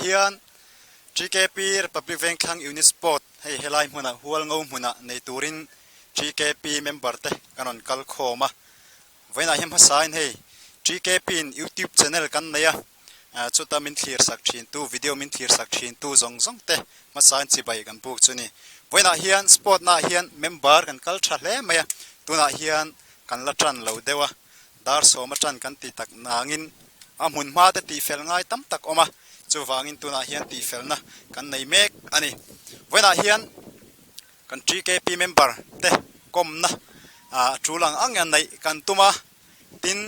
hian TKP Republic Vengthlang Unit Sport hei helai hmunah Hualngo hmunah nei turin TKP member te kan rawn kal khawm a. Vawiinah hian hmasain hei TKP in YouTube channel kan nei a, chuta min thlir sak thin tu, video min thlir sak thin tu zawng zawng te hmasain chibai kan buk chu ni. Vawiinah hian sport naah hian member kan kal tha hle mai a, tunah hian kan la tan lo deuh a, dar sawm atan kan ti tak nangin a hmun hma te tihfel ngai tam tak awm a, chuvangin tunah hian tihfelna kan nei mek a ni. Vawiinah hian kan TKP member te kawmna ah tul ang ang a neih kan tum a, tin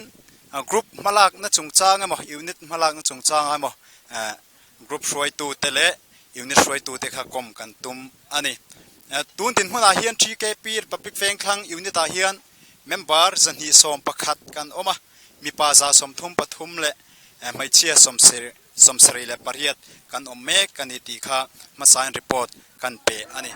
group hmalakna chungchang emaw unit hmalakna chungchang emaw group hruaitu te leh unit hruaitu te kha kawm kan tum a ni. Tun dinhmunah hian TKP Republic Vengthlang unit ah hian Member 211 kan awm a, mipa 133 leh hmeichhia 78 kan awm mek a ni tih kha hmasain report kan pe a ni.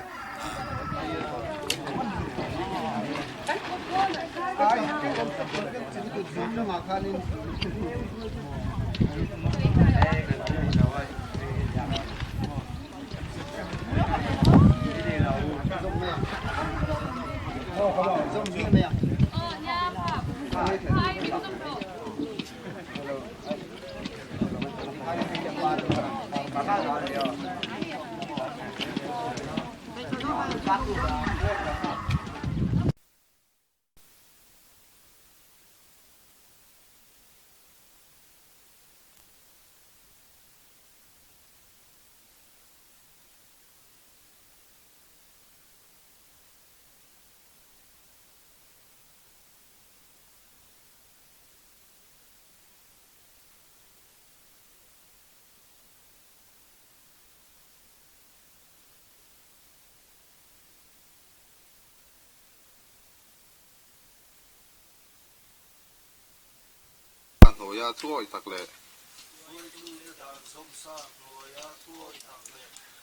A hnuaia thuawi tak leh.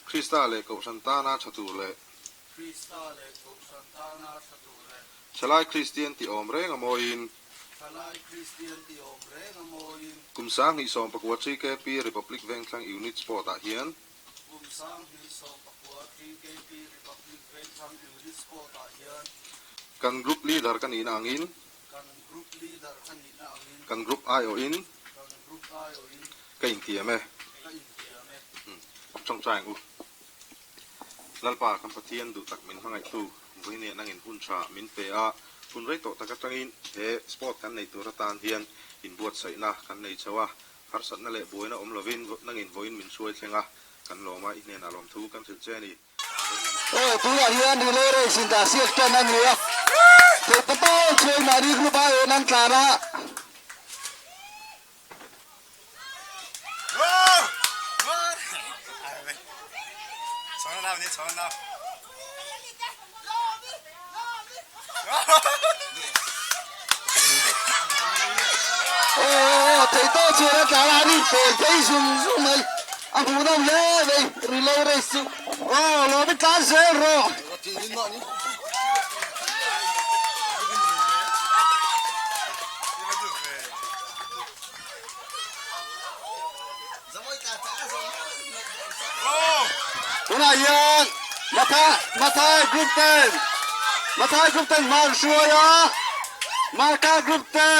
Krista leh Kohhran tana tha tur leh. Thalai Kristian tih awm reng a mawiin. Kum 2019 TKP Republic Vengthlang Unit Sport ah hian. Kan Group Leader ka nihna angin. Kan group leader ka nihna angin. Kan group aiawhin. Kan group aiawhin. Ka intiam e. Ka intiam e. Tawngtai ang u. Lalpa kan Pathian duh tak min hmangaihtu vawiin nangin hun tha min pe a, hun rei tawh tak atangin he sport kan neih tur atan hian inbuatsaihna kan nei chho a, harsatna leh buaina awm lovin nangin vawiin min hruai thleng a, kan lawm a, i hnenah lawmthu kan hrilh che a ni. Aw tunah hian relay race in dah siak tan a ni a, theihpatawp chuan mahni group a en an tlan a. Aw theihtawp chuan an tlan a, an inpel phei zung zung mai, a hmuhnawm hle mai relay race chu. Aw lawm i tlan zel rawh. Tunah hian Mathai group ten Mathai group ten hma an hruai a, Marka group te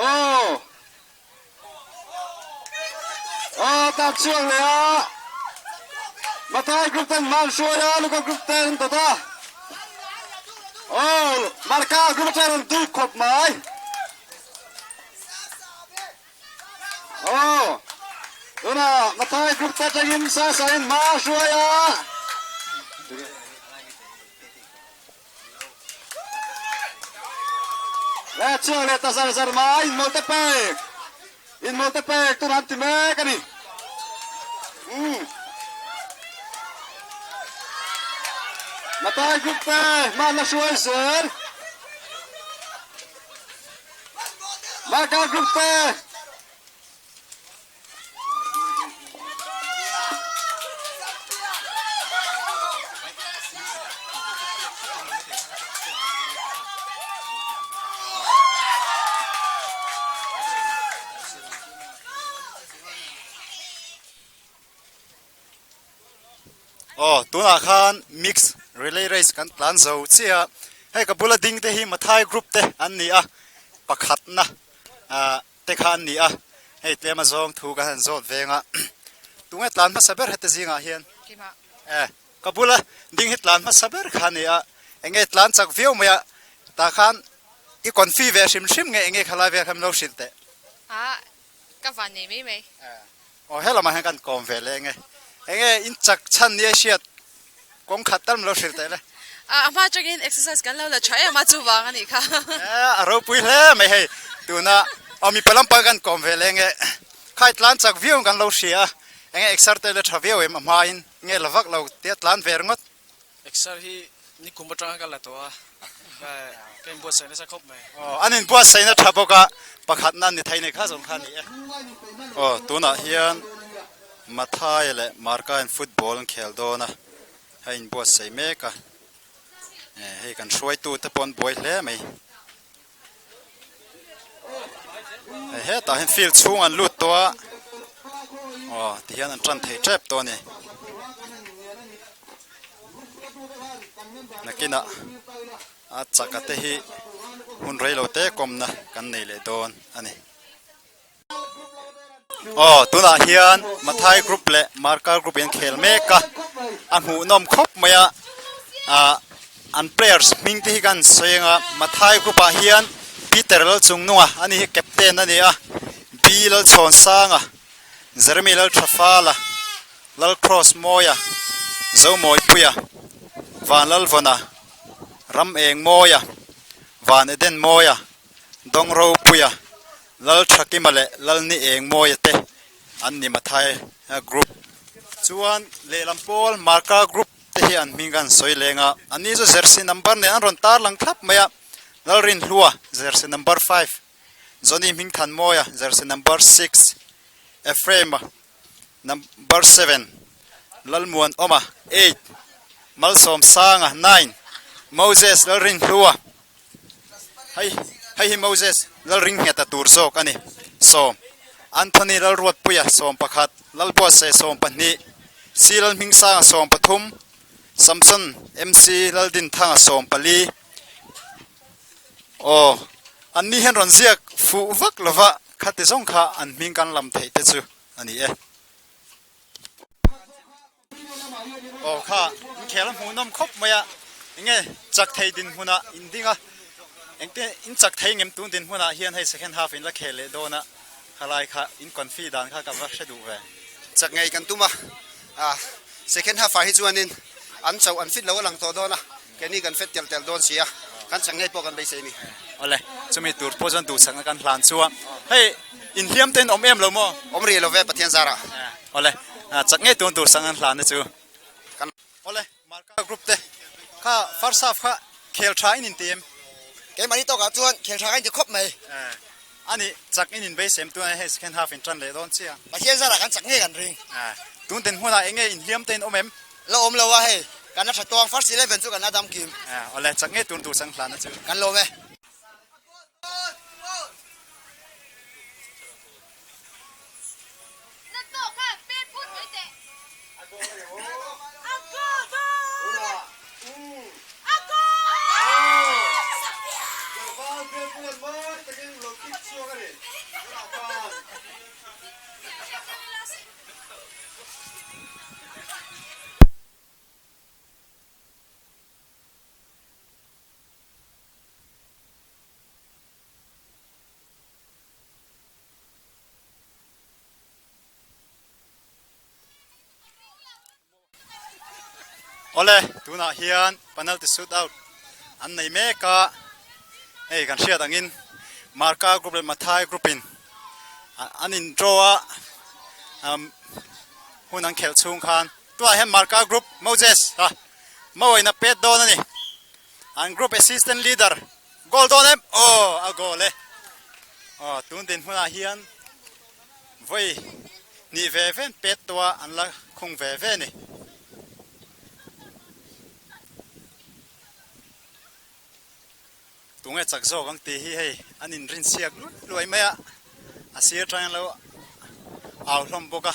aw aw tan chhuak leh a, Mathai group ten hma an hruai a, Luka group ten an dawt a, aw Marka group atang an dup khawp mai. Aw, tunah Mathai group te atangin Sasa in hma a hruai a. Le chuang leh ta zar zar mai inmawl te pek inmawl te pek tunah an ti mek a ni. Umm. Mathai group te hma an la hruai zel. Marka group te. Aw tunah khan mix relay race kan tlan zo chiah a, hei ka bula ding te hi Mathai group te an ni a, pakhatna ah te kha an ni a, hei tlem a zawng thu kan han zawt veng a, tunge tlan hmasa ber hete zingah hian eh ka bula ding hi tlan hmasa ber kha a ni a, enge tlan chak viau mai a, tah khan i confi ve hrim hrim nge enge khalai vel kha min lo hrilh teh. Ka van nei mai mai. Aw he lamah hian kan kawm ve leh enge. Enge in chak chhan nia hriat kawng khat tal min lo hrilh teh le. A hma atangin exercise kan lo la tha em a chuvang a nih kha. A ropui hle mai hei tuna aw mipa lampang kan kawm ve leh enge khai tlan chak viau kan lo hria a enge exer te la tha viau em a hmain nge la vak lo tia tlan ve ringawt. Exer hi nikum atanga ka la tawh a, ka inbuatsaih nasa khawp mai. Aw, an inbuatsaihna tha bawk a, pakhatna an ni thei nei kha zawng kha a ni e. Aw, tunah hian Mathai leh Marka in football an khel dawn a, hei inbuatsaih mek a, hei kan hruaitu te pawh an buai hle mai. Hei hetah hian field chhung an lut tawh a, aw tihian an tan thei tep tawh a ni. Nakinah a chaka te hi hun rei lo te kawmna kan nei leh dawn a ni. Aw tunah hian Mathai group leh Markar group in khel mek a, a hmuhnawm khawp mai a, ah an players hming te hi kan sawi ang a, Mathai group ah hian Peter Lalchungnunga a ni hi captain a ni a, B Lalchhawnsanga, Jeremy Lalthafala, Lalcross Mawia, Zomawipuia, Vanlalvawna, Rameng Mawia, Van Eden Mawia, Dawng Ropuia, Lal Thakima leh Lal Ni Eng Mawia te an ni Mathai group chuan lehlam pawl Marka group te hi an hming an sawi leng a, anni chu jersey number nen an rawn tar lang thlap mai a, Lalrinhlua jersey number five, Johnny Hmingthanmawia jersey number six, Ephraim-a number seven, Lalmuanawma eight, Malsawmsanga nine, Moses Lalrinhlua Hei hei hi Moses Lalringheta tur zawk a ni. Sawm, Anthony Lalruatpuia 11, Lalbuatsaih 12, C Lalhmingsanga 13, Samson MC Laldinthanga 14. Aw, an ni hian rawn ziak fuh vak lova khati zawng kha an hming kan lam theih te chu a ni e. Aw kha inkhel a hmuhnawm khawp mai a, enge chak thei dinhmunah in ding a, engte in chak thei ngem tun dinhmunah hian hei second half in la khel leh dawn a, khalai kha in confi dan kha ka va hre duh ve. Chak ngei kan tum a, ah second half ah hi chuanin an chauh an fit lo a lang tawh dawn a, keini kan fet tel tel dawn si a, kan chak ngei pawh kan beisei a ni. Awle, chumi tur pawh chuan duhsakna kan hlan chu a, hei inhliam te in awm em lo maw? Awm rih lo ve Pathian zarah. Awle, chak ngei tun tur sang an hlan na chu. Kan Awle, Marka group te kha first half kha khel tha in inti em? Keimahni tawkah chuan khel tha ka inti khawp mai. Ani, chak in inbeisem tun a hei second half in tan leh dawn chiah. Pathian zarah kan chak ngei kan ring. Tun den hmunah enge inhliam te in awm em? La awm lo a hei, kan la tha tawng first 11 chu kan la dam kim. Awle, chak ngei tun tur sang hlan na chu. Kan lawm e. Awle, tunah hian penalty shoot out an nei mek a, hei kan hriat angin Marka group leh Mathai group in an in draw a, hun an khelh chhung khan tunah hian Marka group Moses a Mawina pet dawn a ni, an group assistant leader goal dawn em? Aw a goal e, aw tun dinhmunah hian Vawi hnih ve ve an pet tawh a, an la khung ve ve a ni. Tunge chak zawk ang tih hi hei an inrinsiak luai luai mai a, a sir atangin lo au hlawm bawk a.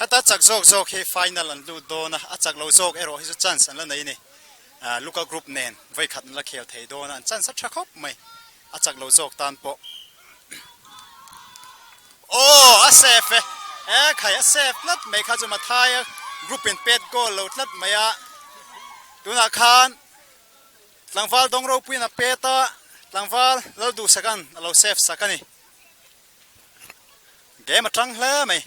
Heta chak zawk zawk hi final an lut dawn a, a chak lo zawk erawh hi chu chance an la nei a ni. Luka group nen vawikhat an la khel thei dawn a, an chance a tha khawp mai. A chak lo zawk tan pawh. Aw, a safe e! E khai, a safe tlat mai kha chu Mathaia group in pet goal lo tlat mai a. Tunah khan tlangval dawng ropuiin a pet a, tlangval Lalduhsaka'n a lo safe sak a ni. Game a tang hle mai.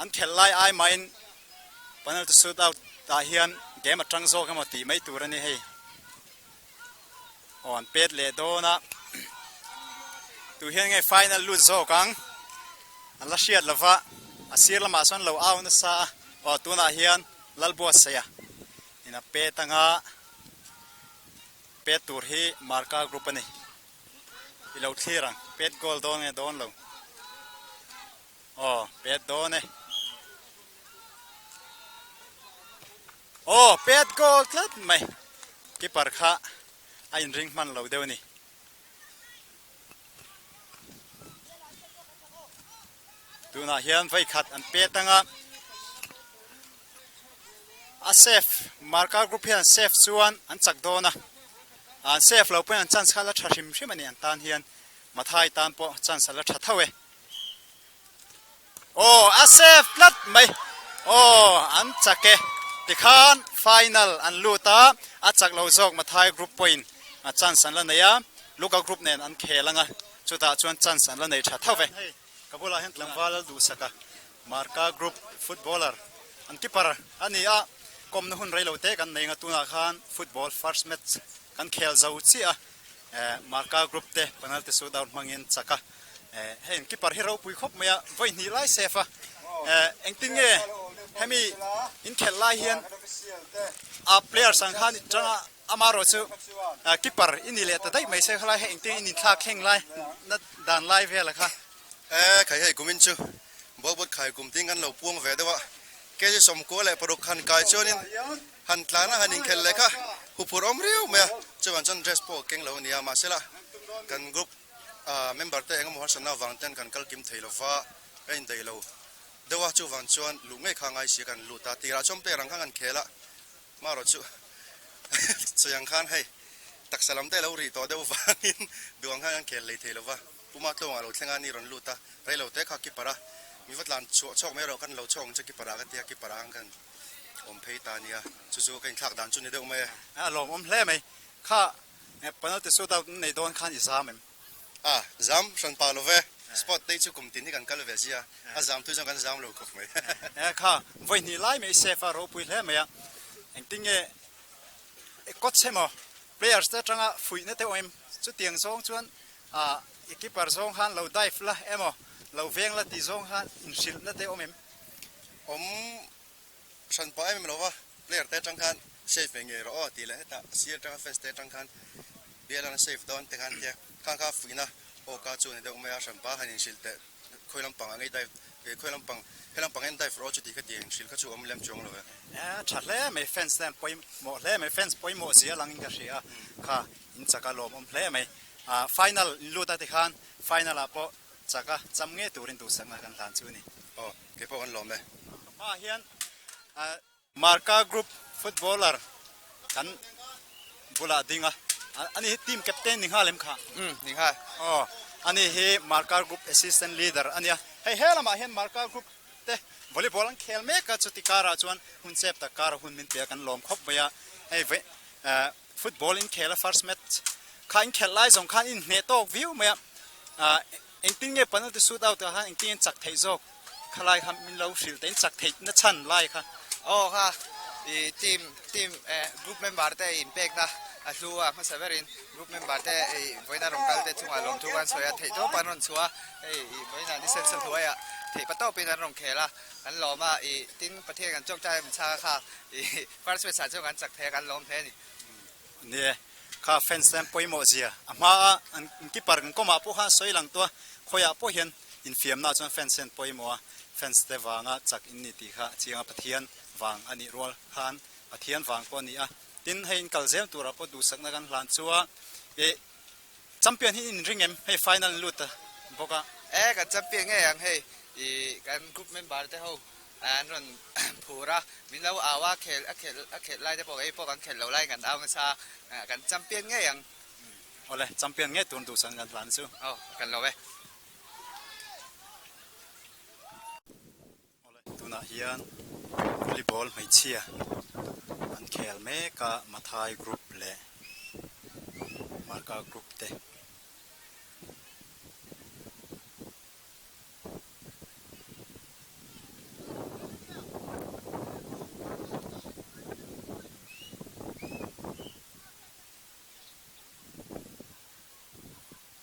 An khelh lai ai mahin penalty shoot out ah hian game a tang zawk emaw tih mai tur a ni hei. Aw an pet leh dawn a, tu hian nge final lut zawk ang an la hriat lova, a sir lamah chuan lo au nasa a, aw tunah hian Lalbuatsaia in a pet anga pet tur hi Marka group a ni. I lo thlir ang, pet goal dawn nge dawn lo. Aw, pet dawn e. Aw, pet goal tlat mai. Keeper kha a inring hman lo deuh a ni. Tunah hian vawikhat an pet anga a safe marker group hian safe chuan an chak dawn a an safe lo pawhin an chance kha la tha hrim hrim a ni an tan hian Mathai tan pawh chance a la tha tho e aw a safe tlat mai aw an chak e tikhan final an lut a a chak lo zawk Mathai group pawhin a chance an la nei a Luka group nen an khel anga chutah chuan chance an la nei tha tho ve. Ka bulah hian tlangval a duhsak a, Marka Group footballer an keeper a ni a, kawmna hun reilo te kan nei nga tunah khan football first match kan khel zo chiah a, Marka Group te penalty shootout hmangin chak a, hei an keeper hi ropui khawp mai a, vawi hnih lai safe a, engtin nge hemi inkhelh lai hian a players ang khan tanga Amarawh chu keeper i ni leh ta daih mai se khalai hei engtin in inthlak thleng lai na dan lai vel a kha. E khai hei kumin chu ball but khai kum tin kan lo puang ve deuh a, kg 96 han kai chuanin han tlan a han inkhelh leh kha huphurh awm riau mai a, chuvang chuan dress pawh keng lo a nia mahsela kan group member te engemaw harsatna avang ten kan kal kim thei lova ka indaih lo deuh a, chuvang chuan luh ngei kha ngai si a kan lut a, tirah chuan player ang khan kan khel a. Marawh chu sawi ang khan hei taksa lam te a lo rih tawh deuh vangin duh ang khan an khel lei thei lo va, Puma tlawngah lo thleng a ni rawn lut a, rei lo te kha keeper a, mi va tlan chhuah chhuak mai erawh khan lo chhuak ang che keeper ah ka tia keeper ah khan awm phei ta nia, chu chu ka inthlak dan chu ni deuh mai e. A lawmawm hle mai, kha penalty shootout an nei dawn khan i zam em? A zam hran pah lo ve, sport te chu kum tin hi kan kal ve zia, a zam thui chuan kan zam lo khawp mai. E kha, vawi hnih lai mai safe a ropui hle mai a, engtin nge coach emaw players te atanga fuihna te awm chutiang zawng chuan ah i keeper zawng khan lo dive la emaw lo veng la tih zawng khan inhrilhna te awm em? Awm hran pah em em lo va, player te atang khan safe ve ngei rawh aw tih leh hetah sir atanga fans te atang khan bial an safe dawn te khan tia khang kha fuihna aw ka chu a ni deuh mai a, hran pah han inhrilh teh khawi lampang ah ngei dive eh khawi lampang he lampang hian dive rawh aw chuti kha tih inhrilh kha chu awm lem chuang lo e. A tha hle mai fans te an pawimawh hle mai fans pawimawh zia langin ka hria a kha in chak a lawmawm hle mai ah final in lut a tikhan final ah pawh chak a cham ngei turin duhsakna kan hlan chu a ni. Aw kei pawh kan lawm e. Ka hmaah hian Marka Group footballer kan bulah ding a, ani hi team captain ni nghal em kha? Umm ni nghal. Aw ani hi Marka Group assistant leader a nia. Hei he lamah hian Marka Group te volleyball an khel mek a, chuti karah chuan hun chep tak kara hun min pe a kan lawm khawp mai a. Hei football inkhel a first match kha inkhelh lai zawng khan inhneh tawk viau mai a. Engtin nge penalty shoot out ah khan engtin nge chak theih zawk kha lai kha min lo hrilh teh in chak theih na chhan lai kha. Aw kha i team team eh group member te in pek na a hlu a hmasa berin group member te i vawiin a rawn kal te chungah lawmthu kan sawi a theih tawp an rawn chhuah a hei i vawiin ah ni sen sa hnuai ah theih pa tawpin an rawn khel a kan lawm a i tin Pathian kan chawk chai min chhak a kha i first match ah chuan kan chak thei a kan lawm hle a ni. Ni e, kha fans te an pawimawh zia a hma a an keeper kan kawmah pawh khan sawi lang tawh a, khawiah pawh hian infiamna chuan fans te an pawimawh a, fans te vanga chak in ni tih kha a chiang a, Pathian vang a nih rual khan Pathian vang pawh a ni a, tin hei in kal zel turah pawh duhsakna kan hlan chu a, ih champion hi in ring em hei final in lut ta bawk a. E kan champion ngei ang hei. I kan group member te ho an rawn phur a, min lo au a, khel a khelh a khelh lai te pawh kei pawh kan khelh loh lai kan au nasa a, kan champion ngei ang. Awle, champion ngei tur duhsan kan hlan chu. Aw, kan lo e. Awle, tunah hian volleyball hmeichhia an khel mek a, Mathai group leh Marka group te.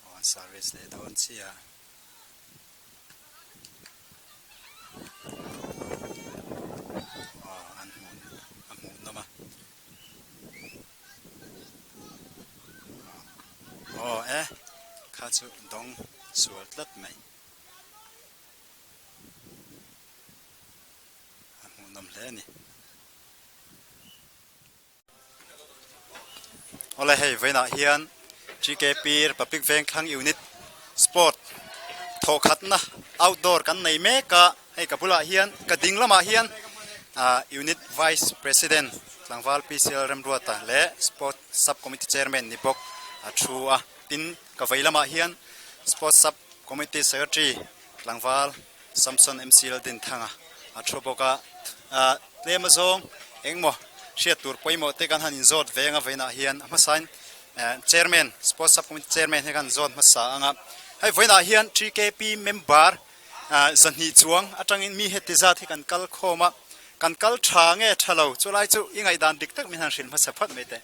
Aw an service leh dawn chiah a. Aw an hmuh a hmuh nawm a. Aw e kha chu dawng sual tlat mai. A hmuhnawm hle a ni. Awle hei vawiinah hian GKP Republic Vengthlang Unit Sport thawhkhatna outdoor kan nei mek a, hei ka bulah hian ka ding lamah hian ah Unit Vice President Tlangval PCL Remruata leh Sport Sub Committee Chairman ni bawk a thu a, tin ka vei lamah hian Sport Sub Committee Secretary Tlangval Samson MCL Dinthanga a thu bawk a, ah tlem azawng engmaw hriat tur pawimawh te kan han inzawt veng a vawiinah hian a hmasain Chairman Sports Sub Committee Chairman hi kan zawt hmasa ang a, hei vawiinah hian TKP member ah zahnih chuang atangin mi heti zat hi kan kal khawm a, kan kal tha nge tha lo chulai chu i ngaihdan dik tak min han hrilh hmasa phawt mai teh.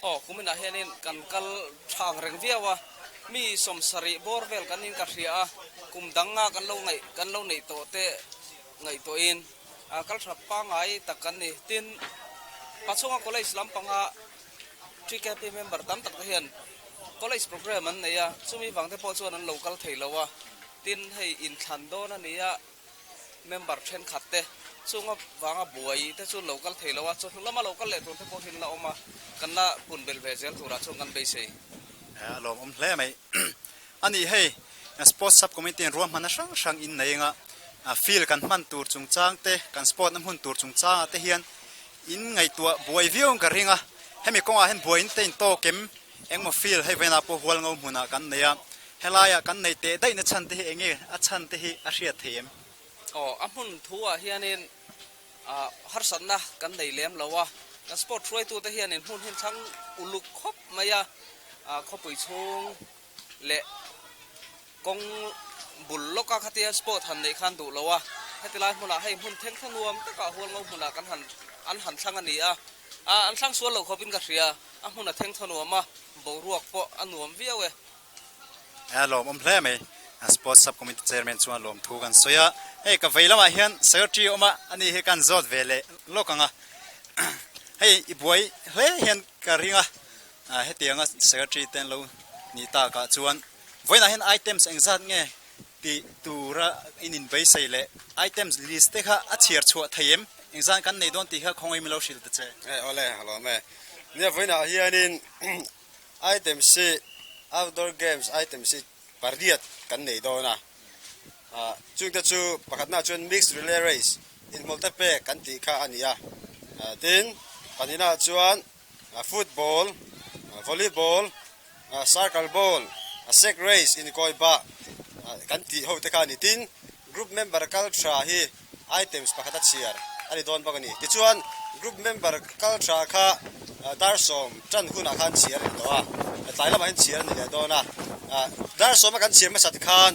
Aw, kuminah hianin kan kal tha ang reng viau a, mi sawmsarih bawr vel kan in ka hria a, kum danga kan lo ngaih kan lo neih tawh te ngaihtuahin kal tha pangngai tak kan ni. Tin, Pachhunga College lampanga TKP member tam tak te hian College program an nei a, chumi vang te pawh chuan an lo kal thei lo a, tin hei inthlan dawn a ni a, member thenkhat te chunga vanga buai te chu lo kal thei lo a, chawhnu lama lo kal leh tur te pawh hi an la awm a, kan la pun belh ve zel turah chuan kan beisei. A lawmawm hle mai. A nih hei, Sports Sub Committee in ruahmanna hrang hrang in nei anga field kan hman tur chungchang te, kan sport na hmun tur chungchangah te hian in ngaihtuah buai viau ang ka ring a, hemi kawngah hian buai in te in tawk em? Engmaw field hei vawiinah pawh hual ngo hmunah kan nei a, helaiah kan nei teh daihna chhan te hi eng nge a chhan te hi a hriat thei em? Aw, a hmun thu ah hianin harsatna kan nei lem lo a, kan sport hruaitute hianin hmun hi an thlang uluk khawp mai a, khawpui chhung leh kawng bul lawka khatia sport han neih khan duh lo a, heti lai hmunah hei hmun theng thla nuam takah hual ngo hmunah kan han an han thlang a ni a, an thlang sual lo khawpin ka hria, a hmun a theng thaw nuam a, boruak pawh a nuam viau e. A lawmawm hle mai, Sports Sub Committee Chairman chuan lawmthu kan sawi a, hei ka vei lamah hian Secretary awm a, ani hi kan zawt ve leh lawk ang a, hei i buai hle hian ka ring a, hetianga Secretary te an lo nih takah chuan vawiinah hian items engzat nge tih tura in inbeisei leh items list te kha a chhiar chhuah thei em? Engzat kan nei dawn tih kha khawngaih min lo hrilh ta che. Awle, a lawm e. Nia vawiinah hianin Items hi outdoor games items hi pariat kan nei dawn a, chungte chu pakhatna chuan mixed relay race inhmawlhte pek kan tih kha a ni a, tin pahnihna chuan football, volleyball, circle ball, sack race inkawi bah kan tih ho te kha a ni. Tin group member kal tha hi items pakhat a chhiar a ni dawn bawk a ni. Tichuan group member kal tha kha dar 10 tan hunah khan chhiar a ni tawh a, tlai lamah hian chhiar a ni leh dawn a. Dar 10 a kan chhiar hmasat khan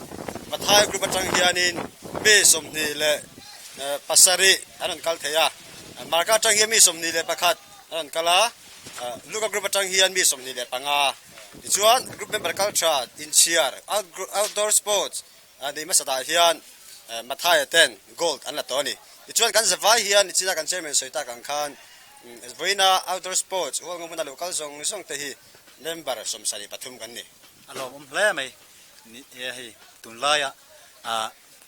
Pathai group atang hianin mi 27 an rawn kal thei a, Marka atang hian mi 21 an rawn kal a, Luka group atang hian mi 25. Tichuan group member kal tha inchhiar outdoor sports Ni hmasatah hian Mathaia ten gold an la tawh a ni. Tichuan kan zavai hian nichina kan chairman sawi tak ang khan vawiina outdoor sports hualngo hmuna lo kal zawng zawng te hi member 73 kan ni. A lawmawm hle mai ni e hei tunlaia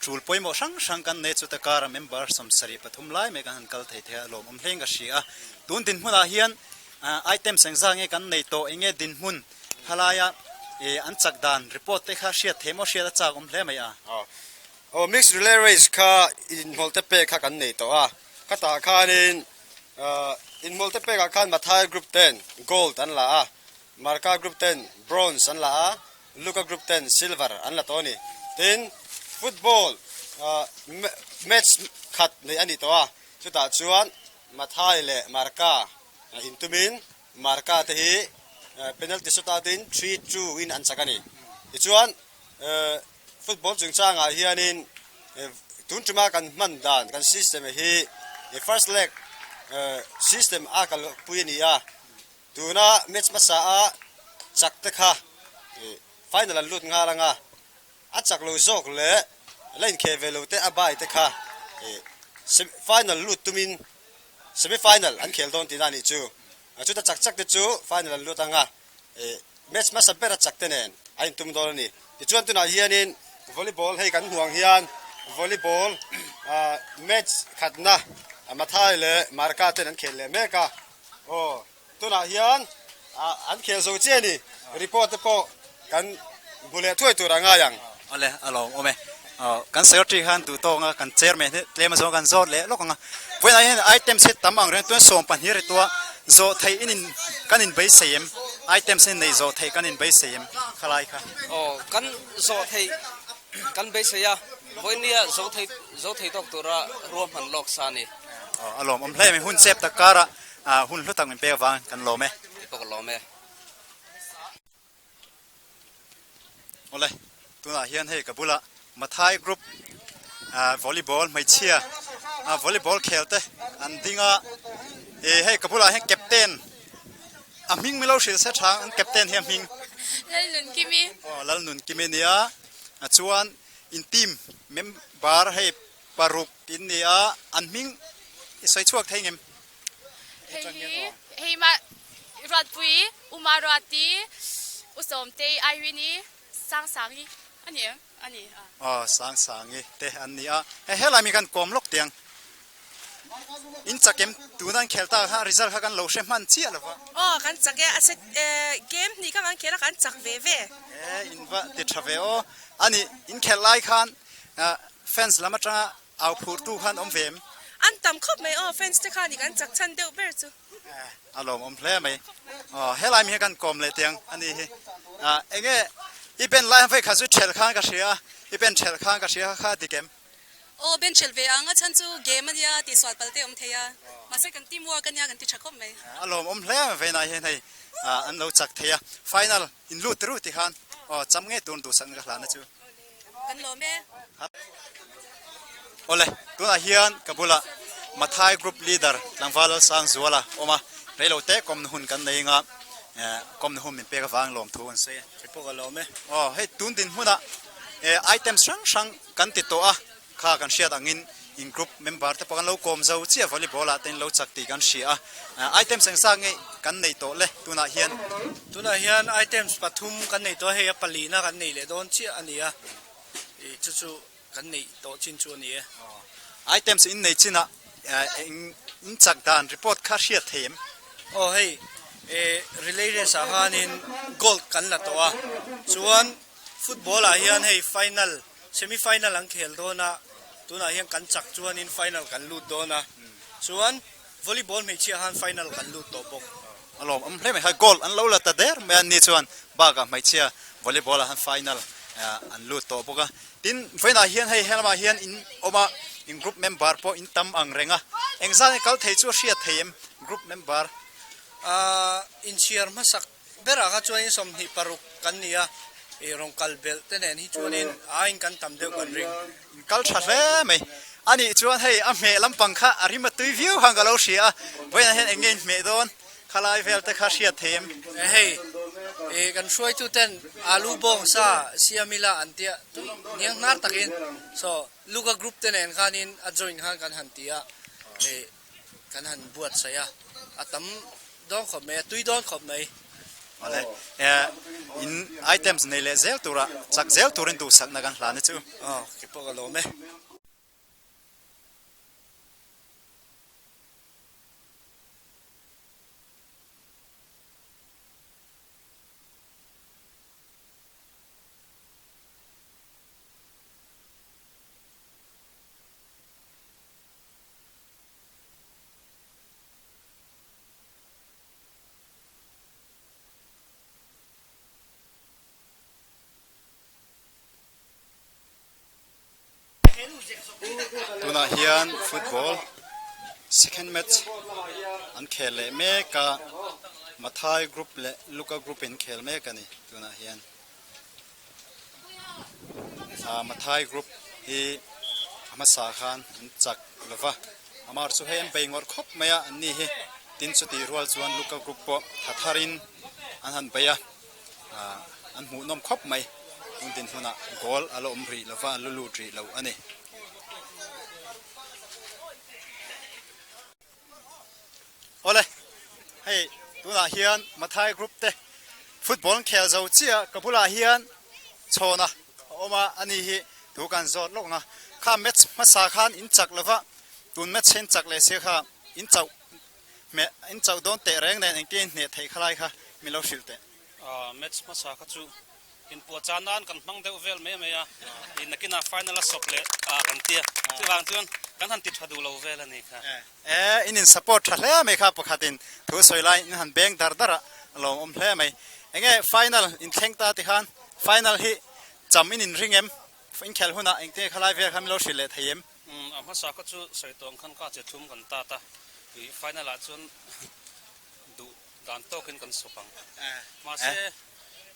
tul pawimawh hrang hrang kan nei chuta kara member 73 lai mai kan han kal thei thei a lawmawm hlein ka hria a. Tun dinhmunah hian items engzah nge kan nei tawh enge dinhmun Khalaia an chak dan report te kha hriat thei maw hriat a chak awm hle mai a. Aw mixed relay race kha inhmawlh te pek kha kan nei tawh a, khatah khanin inhmawlh te pekah khan Mathai group ten gold an la a, Marka group ten bronze an la a, Luka group ten silver an la tawh a ni. Tin, football match khat neih a ni tawh a, chutah chuan Mathai leh Marka intumin Marka te hi penalty shootout in 3-2 in an chak a ni. Tichuan football chungchangah hianin tun tuma kan hman dan kan system hi first leg system a kalpui a ni a, tuna match hmasa a chak te kha final an lut nghal ang a, a chak lo zawk leh la inkheh ve lo te a bai te kha final lut tumin semi final an khel dawn tihna a nih chu. Chuta chak chak te chu final an lut ang a, match hmasa ber a chak te nen a intum dawn a ni. Tichuan tunah hianin volleyball hei kan hmuh ang hian volleyball match khatna Mathai leh Marka ten an khel leh mek a. Aw tunah hian an khel zo chiah a ni. Report te pawh kan hmu leh thuai tur a ngai ang. Awle a lawm awm e. Aw kan secretary khan duh tawk anga kan chairman hi tlem azawng kan zawt leh lawk ang a. Vawiinah hian items hi tam ang reng chuan 12 ri tua zawh theih in kan inbeisei em? Items hi nei zawh theih kan inbeisei em khalai kha? Aw kan zawh theih kan beisei a, vawiinia zo thei zo thei tawk tura ruahman lawk sa a ni. Aw a lawm awm hle mai hun chep tak karah hun hlu tak min pek avang kan lawm e. Ti pawh ka lawm e. Awle, tunah hian hei ka bula Mathai group volleyball hmeichhia volleyball khel te an ding a, ih hei ka bulah hian captain a hming milo hrilh se tha ang captain hi a hming. Lalnunkimi. Aw Lalnunkimi nia chuan in team member hei paruk in ni a, an hming i sawi chhuak thei ngem? Hei hi hei mah Ruatpui, Uma Ruati, U Sawmtei, Irene-i, Sangsangi a ni em? A ni a. Aw, Sangsangi te an ni a. Hei helai mi kan kawm lawk tiang. In chak em? Tuna an khel ta kha result kha kan lo hre hman chiah lo va. Aw, kan chak e. A set game hnih kha kan khel a, kan chak ve ve. E, in va ti tha ve aw. A ni, in khelh lai khan fans lam atanga Au phurtu khan awm ve em? An tam khawp mai aw, fans te khan i kan chak chhan deuh ber chu. A lawm awm hle mai. Aw helai mi hi kan kawm leh tiang a ni hi. Ah enge i ben lai vei kha chu thelh khan ka hria a, i ben thelh khan ka hria kha dik em? Aw ben thelh ve ang, a chhan chu game a nia tih sual pal te awm thei a, mahse kan team work a nia kan ti tha khawp mai. A lawm awm hle mai veinah hian hei an lo chak thei a, final in lut ru ti khan aw cham ngei tur duhsakna ka hlan a chu. Kan lawm e. Awle, tunah hian ka bulah Mathai Group Leader Tlangval Lalsangzuala awm a, reilo te kawmna hun kan nei anga kawmna hun min pek avang lawmthu an sawi a. Hei pawh ka lawm e. Aw, hei tun dinhmunah items hrang hrang kan ti tawh a, Kha kan hriat angin in group member te pawh kan lo kawm zo chiah volleyball ah te in lo chak tih kan hria a. Items eng zak nge kan nei tawh le tunah hian? Tunah hian items pathum kan nei tawh a, hei a palina kan nei leh dawn chiah a ni a, ih chu chu kan neih tawh chin chu a ni e. Items in nei chinah eng in chak dan report kha hriat thei em? Aw hei relay race ah khanin gold kan la tawh a, chuan football ah hian hei final Semi final an khel dawn a, tunah hian kan chak chuanin final kan lut dawn a, chuan volleyball hmeichhia khan final kan lut tawh bawk. A lawm awm hle mai kha, goal an lo la ta der mai a, ni chuan bakah hmeichhia volleyball ah khan final an lut tawh bawk a. Tin, vawiinah hian hei helamah hian in awm a, in group member pawh in tam ang reng a, engzat nge kal thei chu a hriat thei em group member? Ahh inchhiar hmasak Berah kha chuanin 26 kan ni a, ih rawn kal belh te nen hi chuanin aiin kan tam deuh kan ring. In kal tha hle mai. A nih chuan hei a hmeh lampang kha a rim a tui viau khan ka lo hria a, vawiinah hian eng nge in hmeh dawn khalai vel te kha hriat thei em? Hei ih kan hruaitu ten alu bawng sa siam ila an tia tui hniang hnar takin so Luka group te nen khanin a join khan kan han ti a, ih Kan han buatsaih a, a tam dawn khawp mai, a tui dawn khawp mai. Awle, in items nei leh zel tura chak zel turin duhsakna kan hlan a chu. Aw, kei pawh ka lawm e. Tunah hian football second match an khel leh mek a, Mathai group leh Luka group in khel mek a ni tunah hian. Ah Mathai group hi a hmasa khan an chak lo va, amah chu hei an bei ngawrh khawp mai a an ni hi, tin chutih rual chuan Luka group pawh tha tharin an han bei a. ah an hmuh nawm khawp mai tun din hmunah goal a la awm rih lova a la lut rih lo a ni. Awle hei tunah hian Mathai group te football an khel zo chiah ka bulah hian chhawna a awm a ani hi thu kan zawt lawk ang a kha match hmasa khan in chak lova tun match hi an chak leh sia kha in chauh Hmeh in chauh dawn teh reng nen engtin in hneh theih kha lai kha min lo hrilh teh. Match hmasa kha chu inpuah chan nan kan hmang deuh vel mai mai a, i nakinah final a sawp leh ah kan tia, chuvang chuan kan han ti tha duh lo vel a ni kha. E, in in support tha hle mai kha pakhatin thu sawi lai in han beng dar dar a, a lawmawm hle mai. Enge final in thleng ta tikhan final hi cham in in ring em? Inkhelh hunah engtin kha lai vel kha min lo hrilh leh thei em? Umm a hmasa kha chu sawi tawng khan ka che thlum kan tat a, ih final ah chuan duh dan tawkin kan sawp ang. Mahse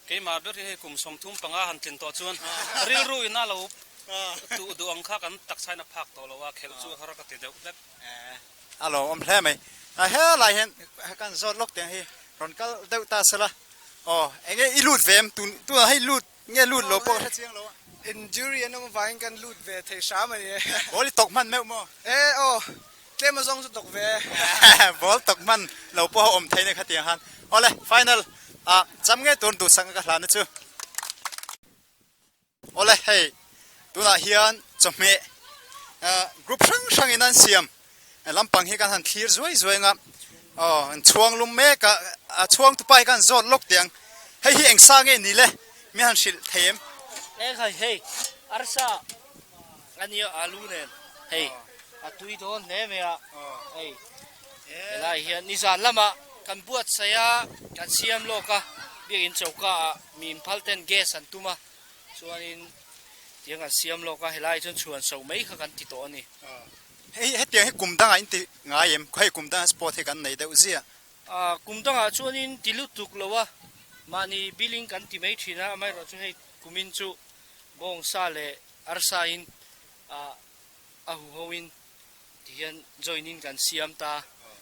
keimah ber hi hei kum 35 han tlin tawh chuan rilru in a lo tuh duh ang kha kan taksa in a phak tawh lo a, khelh chu har ka ti deuh hlek. A lo awm hle mai. A helai hian kan zawt lawk teng hi rawn kal deuh ta sela aw enge i lut ve em tun tunah hei lut Nge lut lo pawh ka hre chiang lo a. Injury an awm avangin kan lut ve thei hram a ni e. Ball i tawk hman meuh maw? E aw, tlem azawng chu tawk ve e. Ball tawk hman lo pawh a awm thei nia khatiang khan. Awle, final ah cham ngei tur duhsak ka hlan na chu. Awle, hei tunah hian chawhmeh group hrang hrangin an siam lampang hi kan han thlir zuai zuai ang a, aw an chhuang lum mek a, a chhuang tupa hi khan zawt lawk teh ang, hei hi eng sa nge ni le mi han hrilh thei em? Eng hai hei arsa a nia alu nen hei a tui dawn hle mai a hei helai hian nizan lamah kan buatsaih a kan siam lawk a biakin choka ah mi inphal ten gas an tum a chuanin tiang kan siam lawk a helai chuan chhuan so mai kha kan ti tawh a ni. Hei hetiang hi kum dangah in ti ngai em? Hei kum dangah sport hi kan nei deuh ziah. Ah kum dangah chuanin ti lutuk lo a, mahni billing kan ti mai thin a, amaherawh chu hei kumin chu bawngsa leh arsa in ah a huho in ti hian join in kan siam ta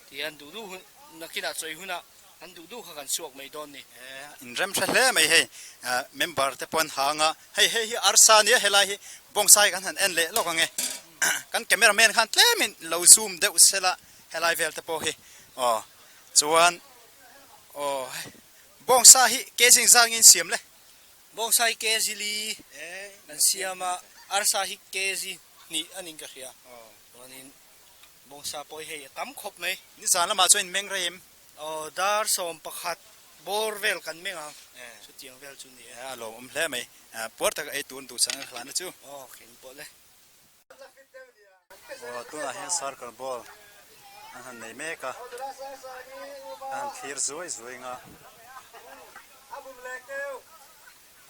ti hian duh duh hun nakinah chawi hunah kan duh duh kha kan chhuak mai dawn ni. In rem hre hle mai hei member te pawh an hang a, hei hei hi arsa nia helai hi bawngsa hi kan han en leh lawk ang e. Kan camera man khan tlemin lo zoom deuh sela helai vel te pawh hi aw chuan aw bawngsa hi kg zang in siam le. Bawngsa hi kg li an siam a, arsa hi kg hnih a ning ka hria. Chuanin bawngsa pawh hi hei a tam khawp mai. Nizan lamah chuan in meng rei em? Aw dar 11 bawr vel kan meng ang, chutiang vel chu ni e. A lawmawm hle mai, puar taka ei tur duh chang a hlan a chu. Aw keng pawh le. Aw tunah hian circle ball an han nei mek a, an han thlir zuai zuai ang a,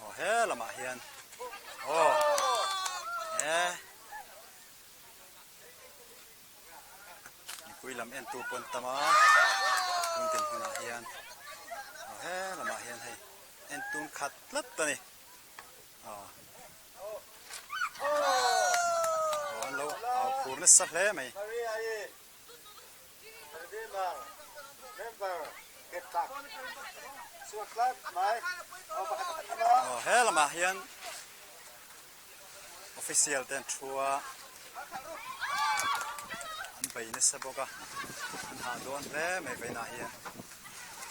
aw he lamah hian aw he mipui lam en tu pawh an tam a, tun dinhmunah hian aw he lamah hian hei en tum khat tlat a ni. Aw an lo au phur nasa hle mai. Aw he lamah hian official te an thu a, an bei nasa bawk a, an hah dawn hle mai vawiinah hian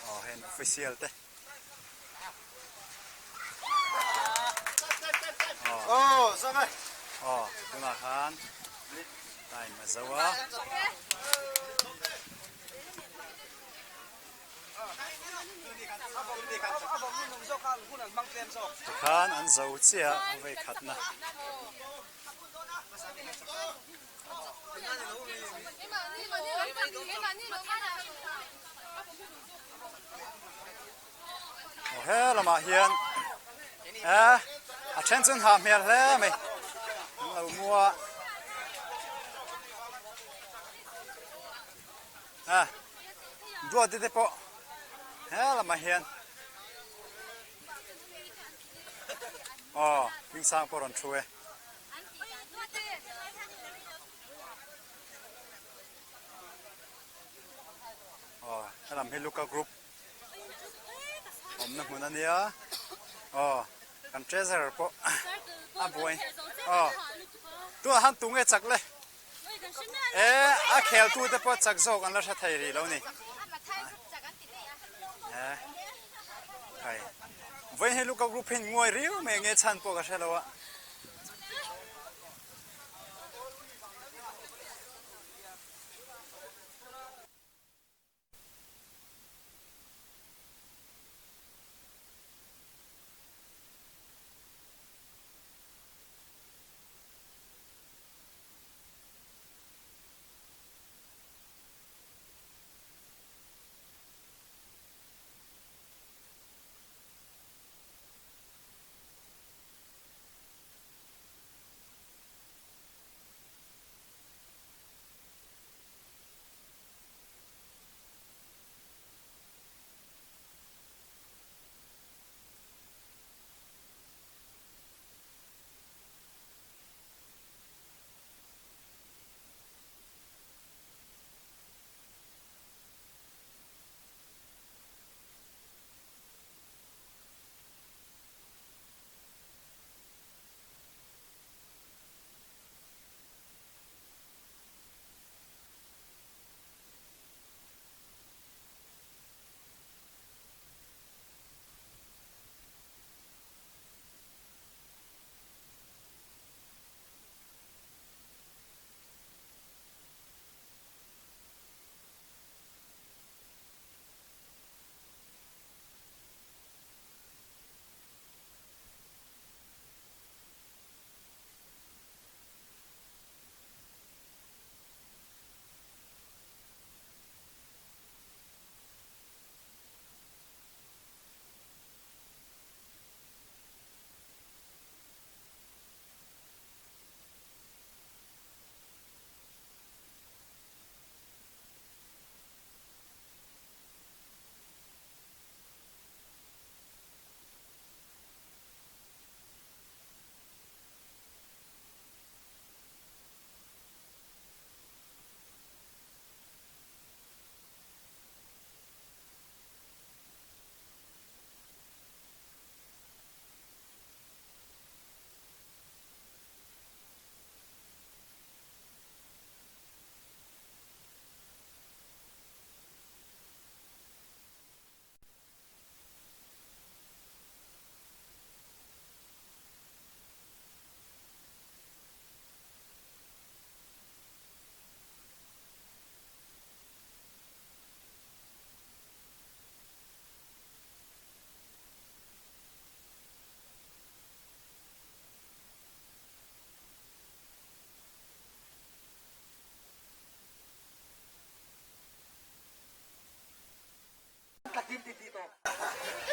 aw heng official te. Aw tunah khan time a zo a. Tikhan an zo chiah a vei khatna. Aw he lamah hian eh a then chu an hah hmel hle mai an lo mua. A Duati te pawh he lamah hian aw Hmingsang pawh a rawn thu e. Aw helam hi Luka group awmna hmun a nia aw kan treasurer pawh a buai aw tunah khan tunge chak le e a khel tu te pawh chak zawk an la hre thei rih lo ni e khai vawiin hi Luka group hian nguai riau mai nge chhan pawh ka hre lo a.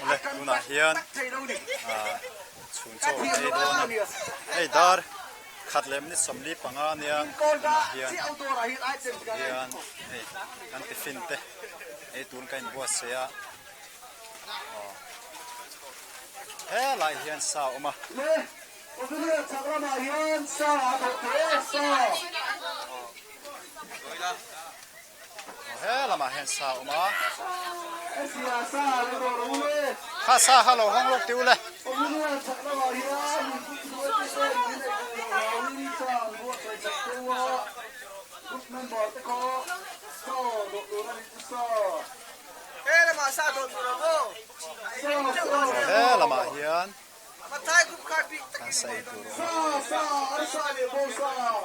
Awle tunah hian ah chhun chaw an ei dawn a hei dar khat leh minute 45 ania tunah hian hian hei kan tiffin te ei tur ka inbuatsaih a aw helaiah hian sa a awm a. He lamah hian sa a awm a. Kha sa kha lo hawng lawk tih u le. He lamah hian kan sa ei tur a awm a.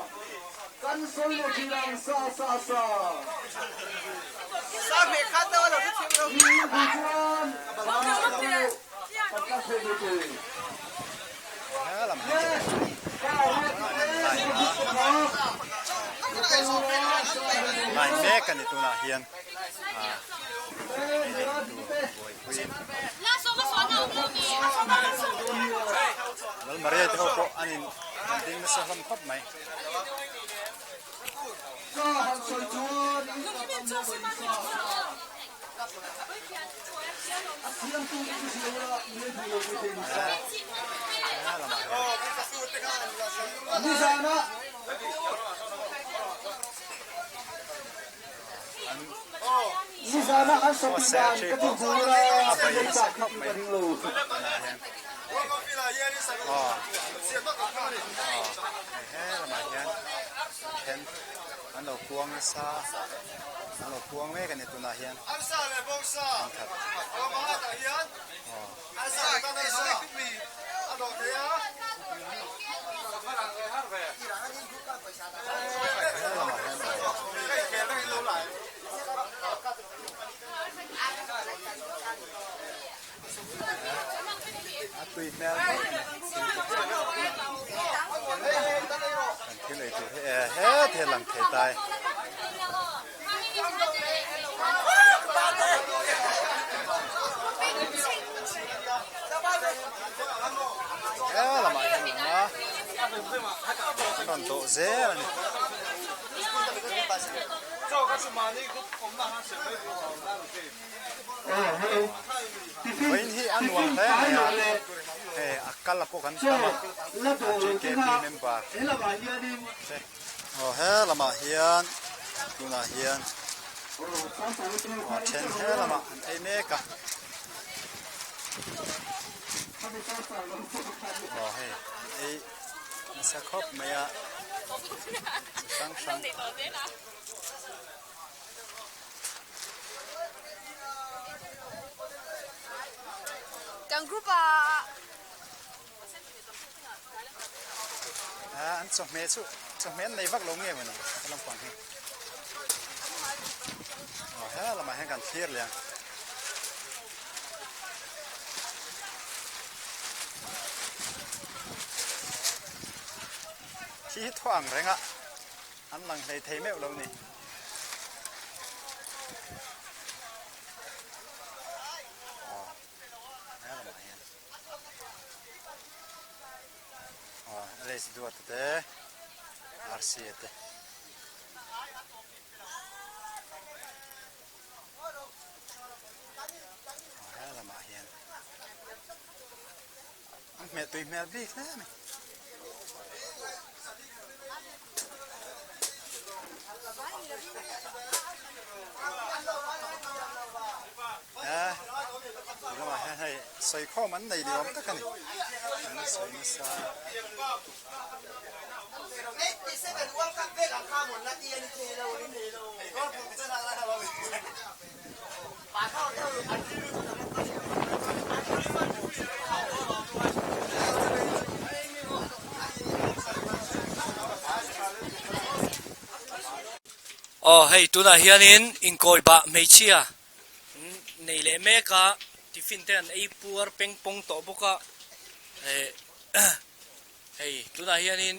Line mek a ni tunah hian. Lalmaria te ho pawh an in an ding nasa hlawm khawp mai. Ka han sawi chuan in ka tam hle mai sa. A siamtu i chu hria ula i duh lo mai thei ni sa. Nizanah. Nizanah an sapi dan ka ti hmu ula i chak hi chu ka ring lo. An lo kuang nasa an lo kuang mek a ni tunah hian an khat a tui hmel khawp mai kan thil ei tur hi e het hi a lang thei ta e. He lamah hian a awm a an rawn dawh zel a ni. Vawiin hi a nuam hle mai a, hei a kal a pawh kan tam a, GKP member te aw he lamah hian tunah hian aw then he lamah an ei mek a, aw hei an ei nasa khawp mai a, chi hrang hrang. Kan group ah Ah, an chawhmeh chu chawhmeh an nei vak lo nge mawni a lampang hi aw he lamah hian kan thlir leh ang. Khi hi thaw ang reng a. An lang hlei thei meuh lo ni. Aw, he lamah hian. Aw, race duat te, RCA te. Aw, he lamah hian. An hmeh tui hmel bik hle a ni. Eh, lamah hian hei sawikhawm an nei ni awm tak a ni. An sawi nasa. Aw hei tunah hianin inkawi bah hmeichhia nei leh mek a tiffin te an ei puar peng pawng tawh bawk a eh hei tunah hianin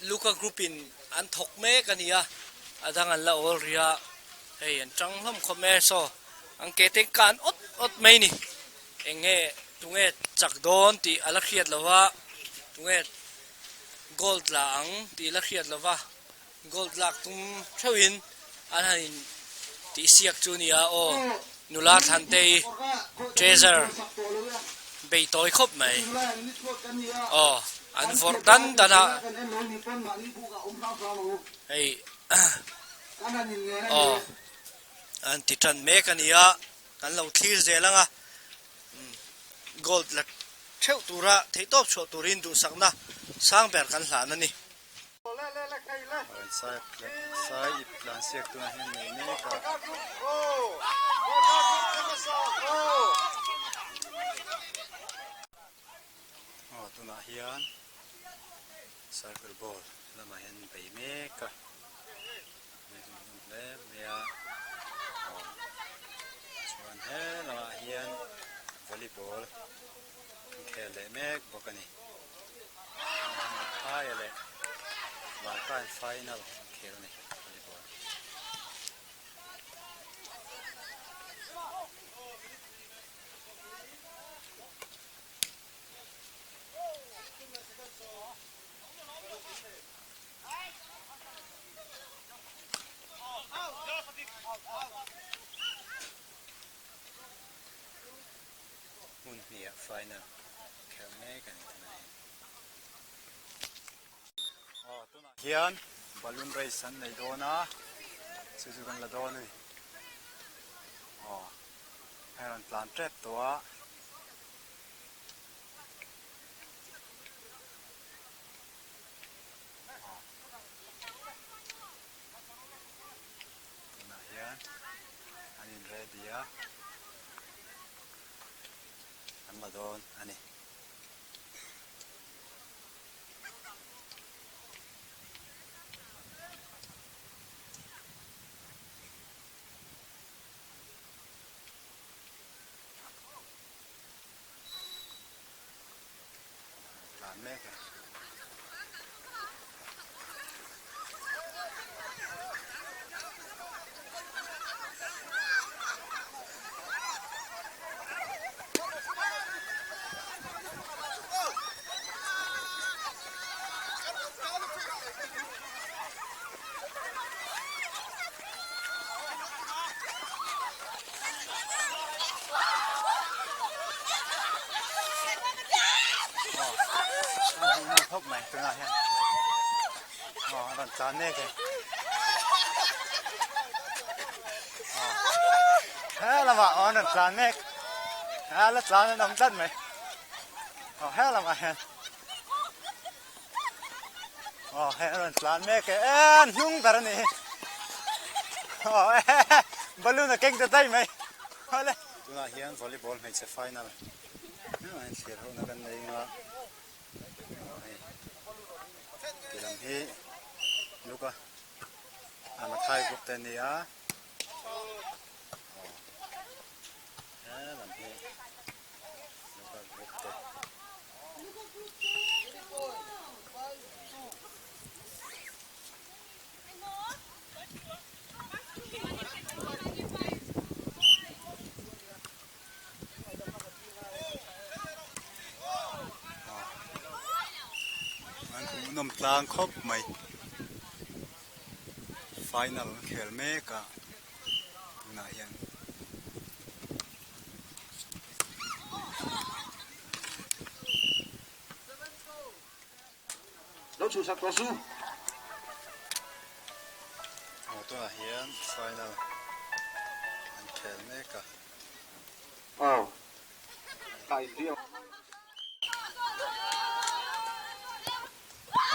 Luka group in an thawk mek a ni a, a dang an la awl rih a, hei an tang hlawm khawp mai a saw an ke te kan awt awt mai a ni, eng nge tunge chak dawn tih a la hriat lo va, tunge gold la ang tih a la hriat lo va, gold lak tum theuh in an han in tih siak chu a ni a aw nula Thlantei treasure bei tawi khawp mai aw. An vawrh dan dan a, hei aw an ti tan mek a ni a, kan lo thlir zel ang a, gold la theuh tura theihtawp chhuah turin duhsakna sang ber kan hlan a ni. Sai ip tlan siak tunah hian nei mek a. Aw tunah hian circle ball lamah hian an bei mek a hle mai a aw chuan he lamah hian volleyball an khel leh mek bawk a ni aia leh Varkain final an khel a ni volleyball. hnih ah final khelh mek a ni tunah hian. Aw tunah hian balloon race an nei dawn a, chu chu kan la dawn a ni. Aw hei a rawn tlan tep tawh a. Tunah hian an in ready a, an la dawn a ni. Tlan mek a. Khawp mai tunah hian aw a rawn tlan mek e aw he lamah aw an rawn tlan mek a la tlan an awm tlat mai aw he lamah hian Aw hei a rawn tlan mek e eh an hnung ber a nih hi aw eh balloon a keng ta daih mai awle. Tunah hian volleyball hmeichhe final a inthlir ho na kan nei anga aw hei ti lam hi Luka a Mathai group te an ni a aw he lam hi Luka group te. An hmuhnawm tlang khawp mai final an khel mek a tunah hian. Lo chhuhsak tawh su. Aw tunah hian final an khel mek a. Aw a inriam.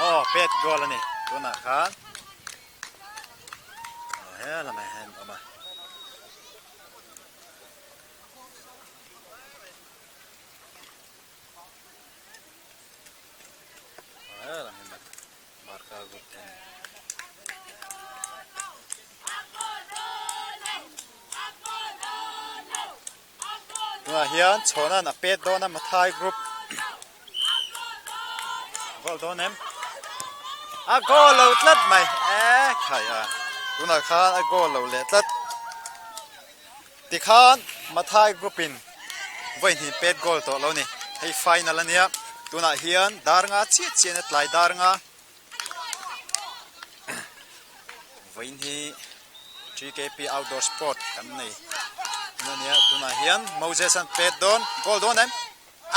Aw pet goal a ni tunah khan aw he lamah hian a awm a. Tunah hian chhawna'n a pet dawn a Mathai group goal dawn em a goal lo tlat mai e khai a tunah khan a goal lo leh tlat. Tikhan Mathai group in vawi hnih pet goal tawh lo ni. Hei final a nia, tunah hian dar nga chiah chiah in a tlai dar nga. Vawiin hi TKP outdoor sport kan nei a nia, tunah hian Moses an pet dawn, goal dawn em?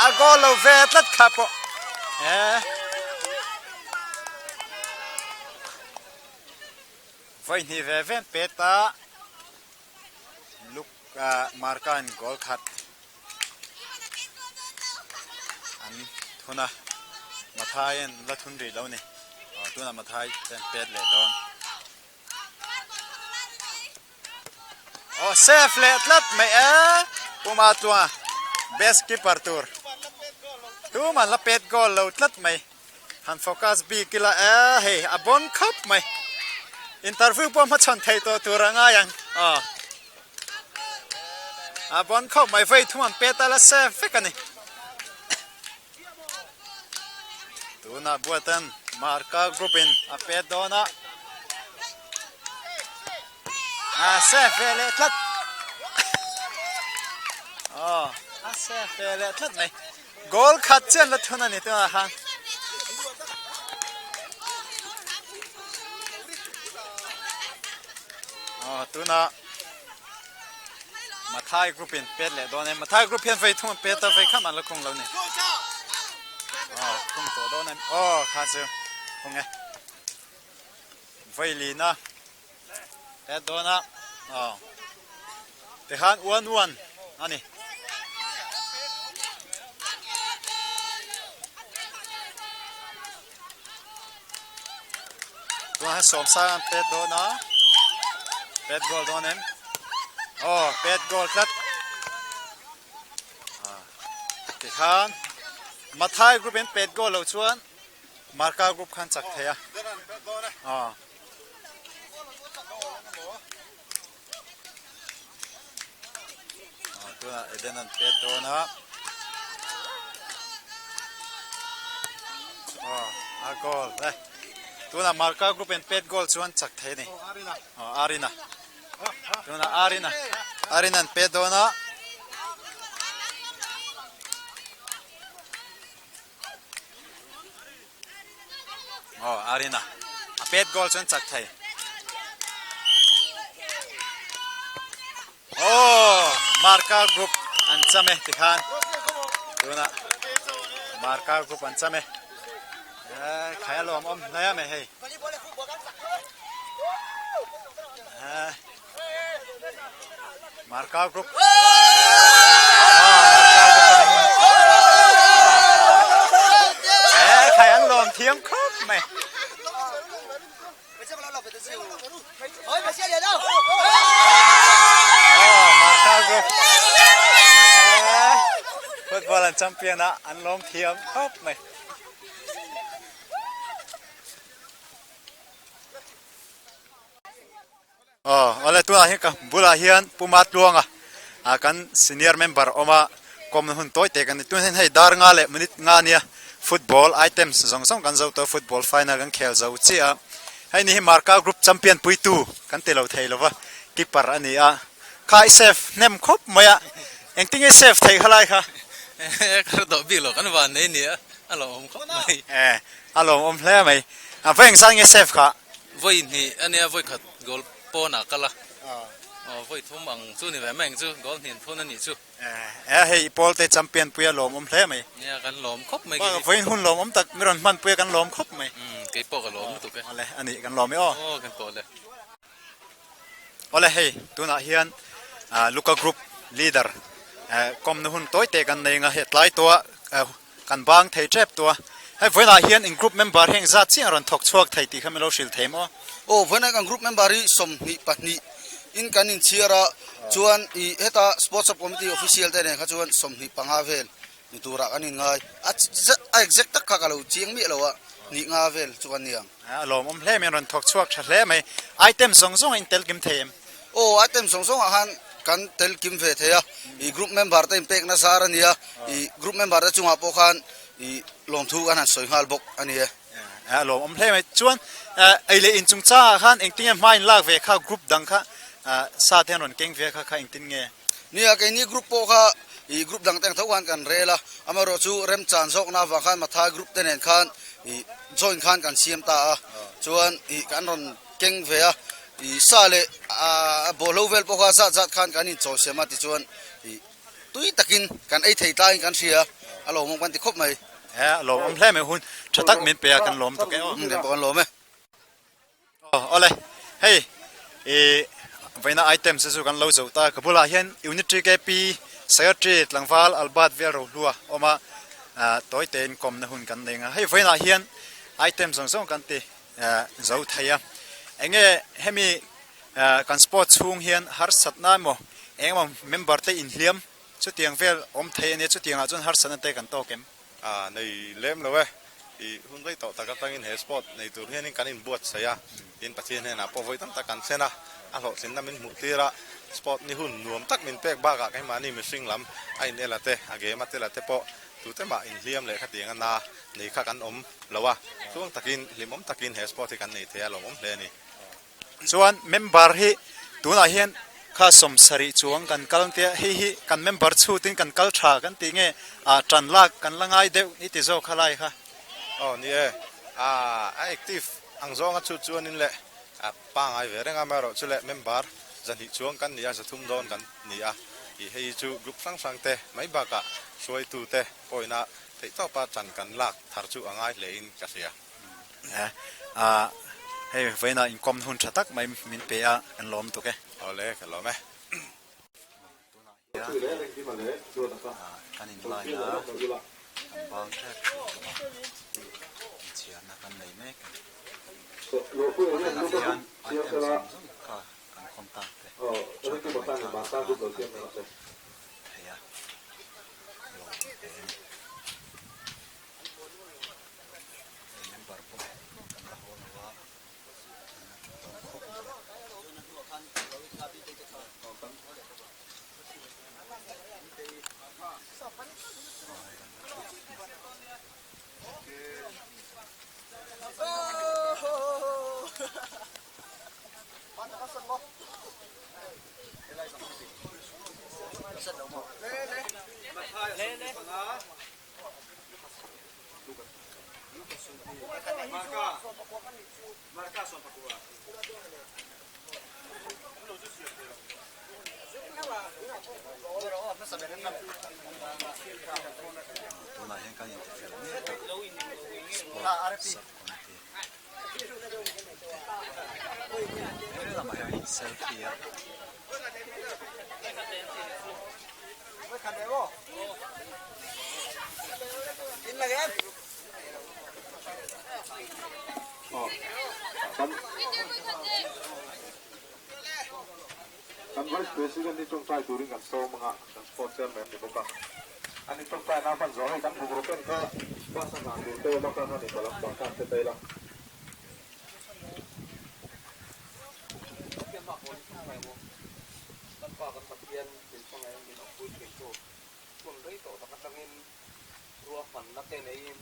A goal lo ve tlat kha pawh e. Vawi hnih ve ve an pet a. Luk ah Marka in goal khat an thun a, Mathai an la thun rih lo ni. Aw tunah Mathai te an pet leh dawn. Aw save leh tlat mai e Puma tlua best keeper tur. Tuman la pet goal lo tlat mai. Han focus bik ila e hei a bon khawp mai. Interview pawh hmachhawn thei tawh tur a ngai ang aw. A bon khawp mai vei thum an pet a la save vek a ni. Tunah buatan Marka group in a pet dawn a. A save ve leh tlat. Aw a save ve leh tlat mai. Goal khat chian la thun a ni tunah khan. Aw tunah. Mathai group in pet leh dawn e. Mathai group hian vei thung an pet a, vei khat an la khung lo ni. Aw, khung tawh dawn em? Aw, kha chu khung e. Vei lina pet dawn a. Aw. Tikhan 1-1 a ni. Tunah hian sawmsang an pet dawn a, pet goal dawn em? Aw, pet goal tlat. Tikhan Mathai group in pet goal lo chuan Marka group khan chak thei a. Aw. Tunah Eden an pet dawn a. Aw, a goal le. Tunah Marka group in pet goal chuan chak thei a ni. Aw, Arina. Tunah Arina. Arina an pet dawn a. Aw Arina a pet goal chuan chak thei. Aw Marka group an cham e tikhan tunah Marka group an cham e. Khai a lawm awm hle a mai hei. Marka group. Eh, khai an lawm thiam khawp mai. Oh, Marka group. Eh, football an champion a, an lawm thiam khawp mai. Aw awle tunah hian ka bulah hian Pu Matluanga ah kan senior member awm a kawmna hun tawi te kan ni tunah hian hei dar nga leh minute nga ania football items zawng zawng kan zo tawh a football final kan khel zo chiah a hei ni hi Marka group champion puitu kan ti lo thei lova keeper a ni a kha i save hnem khawp mai a engtin nge save theih kha lai kha. Ka rawh bik lo kan van nei nia a lawmawm khawp mai. A lawmawm hle mai a vawi engzat nge save kha. Vawi hnih a nia vawi khat goal pawnah kal a, aw vawi thum ang chu ni ve mai ang chu goal hnin phun a nih chu. E hei i pawl te champion pui a lawmawm hle mai. Nia kan lawm khawp mai kei. Vawiin hun lawmawm tak mi rawn hman pui a kan lawm khawp mai. Umm kei pawh ka lawm lutuk e. Awle a nih kan lawm e aw. Aw kan pawh le. Awle hei tunah hian Luka group leader kawmna hun tawi te kan nei anga hei tlai tawh a Kan bang thei tep tu a. Hei vawiinah hian in group member hi engzat chiah rawn thawk chhuak thei tih kha min lo hrilh thei maw? Aw, vawiinah kan group member hi 22 in kan inchhiar a, chuan ih heta Sports Sub Committee official te nen kha chuan 25 vel ni turah kan inngai. A a exact tak kha ka lo chiang miah lo a, hnih nga vel chu kan ni ang. A lawmawm hle mai, an rawn thawk chhuak tha hle mai. Item zawng zawng a intel kim thei em? Aw, item zawng zawngah khan kan tel kim ve thei a, ih group member te inpekna zar a nia, ih group member te chungah pawh khan ih lawmthu kan han sawi nghal bawk a ni e. A lawmawm hle mai. Chuan ei leh in chungchangah khan engtin nge hma in lak ve kha group dang kha sa te an rawn keng ve kha kha engtin nge? Nia, keini group pawh kha ih group dang te ang tho khan kan rel a, amaherawhchu remchan zawkna avang khan Mathai group te nen khan ih join khan kan siam ta a, chuan ih kan rawn keng ve a, ih sa leh a bawlhlo vel pawh kha zat zat khan kan inchawi siam a tichuan ih tui takin kan ei thei tlaiin kan hria a lawmawm kan ti khawp mai. He a lawmawm hle mai hun tha tak min pe a kan lawm tuk e aw. Kan pawh kan lawm e. Aw awle hei ih vawiina items te chu kan lo zo ta ka bulah hian unit TKP secretary tlangval Albert Velrohlua a awm a tawi tein kawmna hun kan nei ang a hei vawiinah hian item zawng zawng kan ti zo thei a enge hemi kan sport chhung hian harsatna emaw eng emaw member te inhliam chutiang vel awm thei ania chutiangah chuan harsatna te kan tawk em? A nei lem lo e, i hun rei tawh tak atangin he sport nei tur hianin kan inbuatsaih a, tin Pathian hnenah pawh vawi tam tak kan thlen a, a hlawhtlinna min hmuh tir a, sport ni hun nuam tak min pek bakah keimahni mihring lam a inel a te, a game a tel a te pawh tute mah inhliam leh khatiang a na nei kha kan awm lo a, tluang takin hlimawm takin he sport hi kan nei thei a lawmawm hle a ni. Chuan member hi tunah hian kha 70 chuang kan kal tia hei hi kan member chhutin kan kal tha kan tih nge ah tan lak kan la ngai deuh i ti zawk kha lai kha. Aw ni e, ah a active ang zawnga chhut chuanin leh a pangai ve reng a, amaherawhchu leh member 200 chuang kan ni a, 300 dawn kan ni a. Ih hei chu group hrang hrang te mai bakah hruaitu te pawina theihtawpa chan kan lak thar chu a ngai hle in ka hria. A hei vawiinah inkawmna hun tha tak mai min pe a, kan lawm tuk e. Awle, ka lawm e. Kan in line a, kan bang tep tih tawh a, inchhiarna kan nei mek a ni. A velah hian item zawng zawng kha kan contact te tha kan ngaihthlak ah khan kan peih thei a, lawm hle a ni. Hei member pawh kan la haw lo a, an la thu hlawm khawp mai a. Tunah hian kan intifel mek a, sport sub committee te he lamah hian selfie a. Kan Vice President hi tawngtai turin kan sawm anga kan Sport Chairman ni bawk a. Ani tawngtai na hman zawh hei kan bungraw pen kha bus a nghah tur te awm a kha khan i palam pang khan hre ta ila. Kan pa kan Pathian min hmangaih min awmpui thin tu hun rei tawh tak atangin ruahmanna te neiin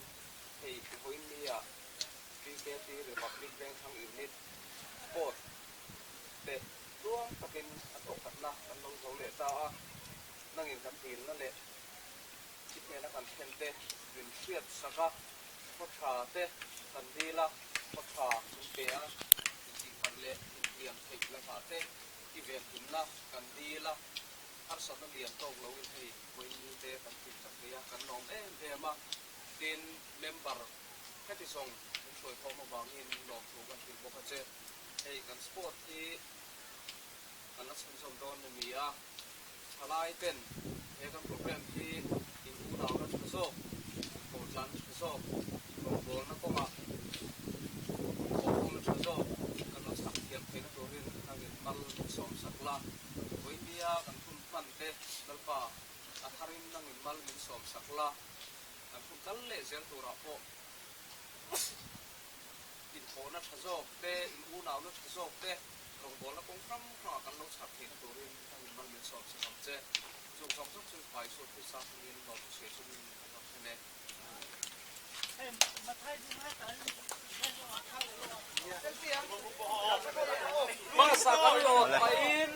hei vawiinnia BKP Republic Vengthlang Unit Sport te tluang takin a thawhkhatna kan lo zo leh ta a, nangin kan dilna leh i hnena kan thlen te min hriat sak a, khaw tha te kan dil a, khaw tha min pe a, intihpalh leh inhliam theih lakah te i venhimna kan dil a, harsatna lian tawk loin hei vawiin te kan tih chak thei a, kan lawm em em a, tin member heti zawng min hruaikhawm avangin lawmthu kan hrilh bawk a che. Hei kan sport hi kan la chhunzawm dawn a ni a, thalai ten he kan program hi in unauna tha zawk, inpawhtlanna tha zawk, rawngbawlna kawngah thawhhawmna tha zawk kan lo chak thiam theihna turin nangin mal min sawm sak la. Vawinia kan hun hman te Lalpa a tharin nangin mal min sawm sak la, kan hun kal leh zel turah pawh Inthawhna tha zawk te, in unauna tha zawk te, rawngbawlna kawng hrang hrangah kan lo chhar theihna turin a in mal min sawm sak ang che. Chung zawng zawng chu Pai Suat Krista hmangin lawmtu sawi chungin kan rawn thlen e. Hmasa kan lawt pahin.